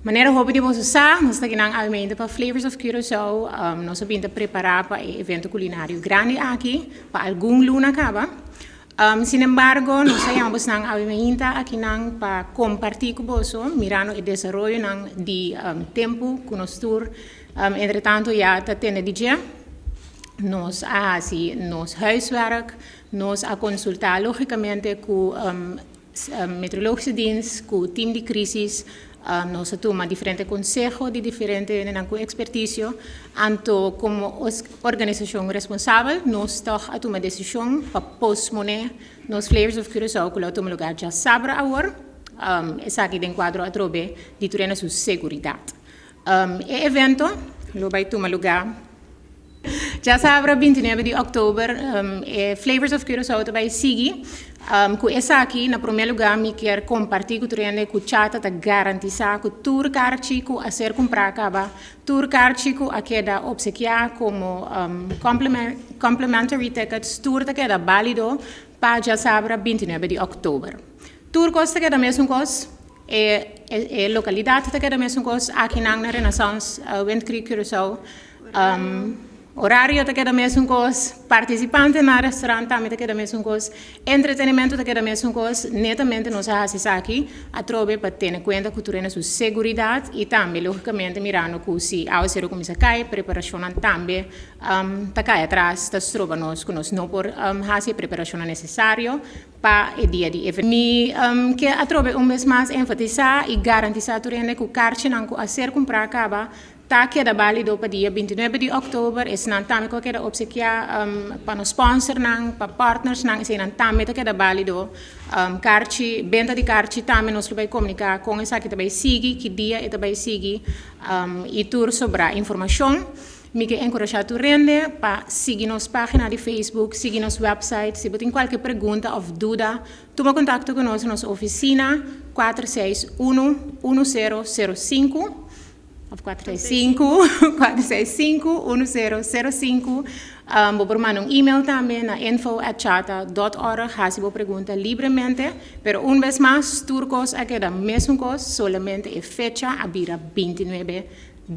Manera hopi di boso sa, nos ta akinan awe pa Flavors of Curaçao. Nos a bin ta prepará pa e evento kulinario grandi aki, pa algun luna kaba. Sin embargo, nos a yama boso awe akinan pa kompartí ku boso, mirando e desaroyo di tempu ku nos tur. Entre tantu, ya ta tende di dje. Nos a hasi nos huiswerk, nos a konsultá lógikamente ku meteorologische dienst, ku team di crisis, nos a tuma diferente konseho di diferente ku ekspertisio, anto komo organisashon responsabel, nos toch a tuma desishon pa posponé nos Flavors of Curaçao, ku lo tuma lugá djasabra awor, esaki den kuadro atrobe di tur su seguridat. E evento lo bai tuma lugá djasabra 29 di òktober, Flavors of Curaçao ta bai sigui. Ku esaki, na promé lugá, mi ke kompartí ku tur ku CHATA ta garantisá ku tur karchi ku a ser kumprá kaba, tur karchi ku a keda opsekiá komo complimentary tickets, tur ta keda válido pa djasabra 29 di òktober. Tur kos ta keda mesun kos, e lokalidat ta keda mesun kos aki na Renaissance Wind Creek Curaçao. Orario ta keda mesun kos, partisipante na restorant tambe ta keda mesun kos, entretenimentu ta keda mesun kos, netamente nos a hasi esaki atrobe pa tene kuenta ku tur su seguridat i tambe lógikamente mirando ku si áwaseru kuminsá kai, preparashon tambe ta kai atras, ta stroba nos ku nos no por hasi e preparashon nesesario pa e dia di evento. Mi ke atrobe un bes mas enfatisá i garantisá tur ku karchinan ku a ser kumprá kaba ta keda válido pa dia 29 di òktober, esnan tambe ku keda opsekiá pa nos sponsornan, pa partnersnan, esnan tambe ta keda válido. Karchi, benta di karchi tambe nos lo bai komuniká kon esaki ta bai sigui, ki dia e ta bai sigui i tur sobrá informashon. Mi ke enkurashá tur hende pa sigui nos página di Facebook, sigui nos website. Si bo tin kualke pregunta òf duda, tuma kontakto ku nos na nos ofisina 461 1005 òf 465 465 1005. Bo por manda un e-mail tambe na info@chata.org, hasi bo pregunta libremente, pero un bes mas, tur kos a keda mesun kos, solamente e fecha a bira 29.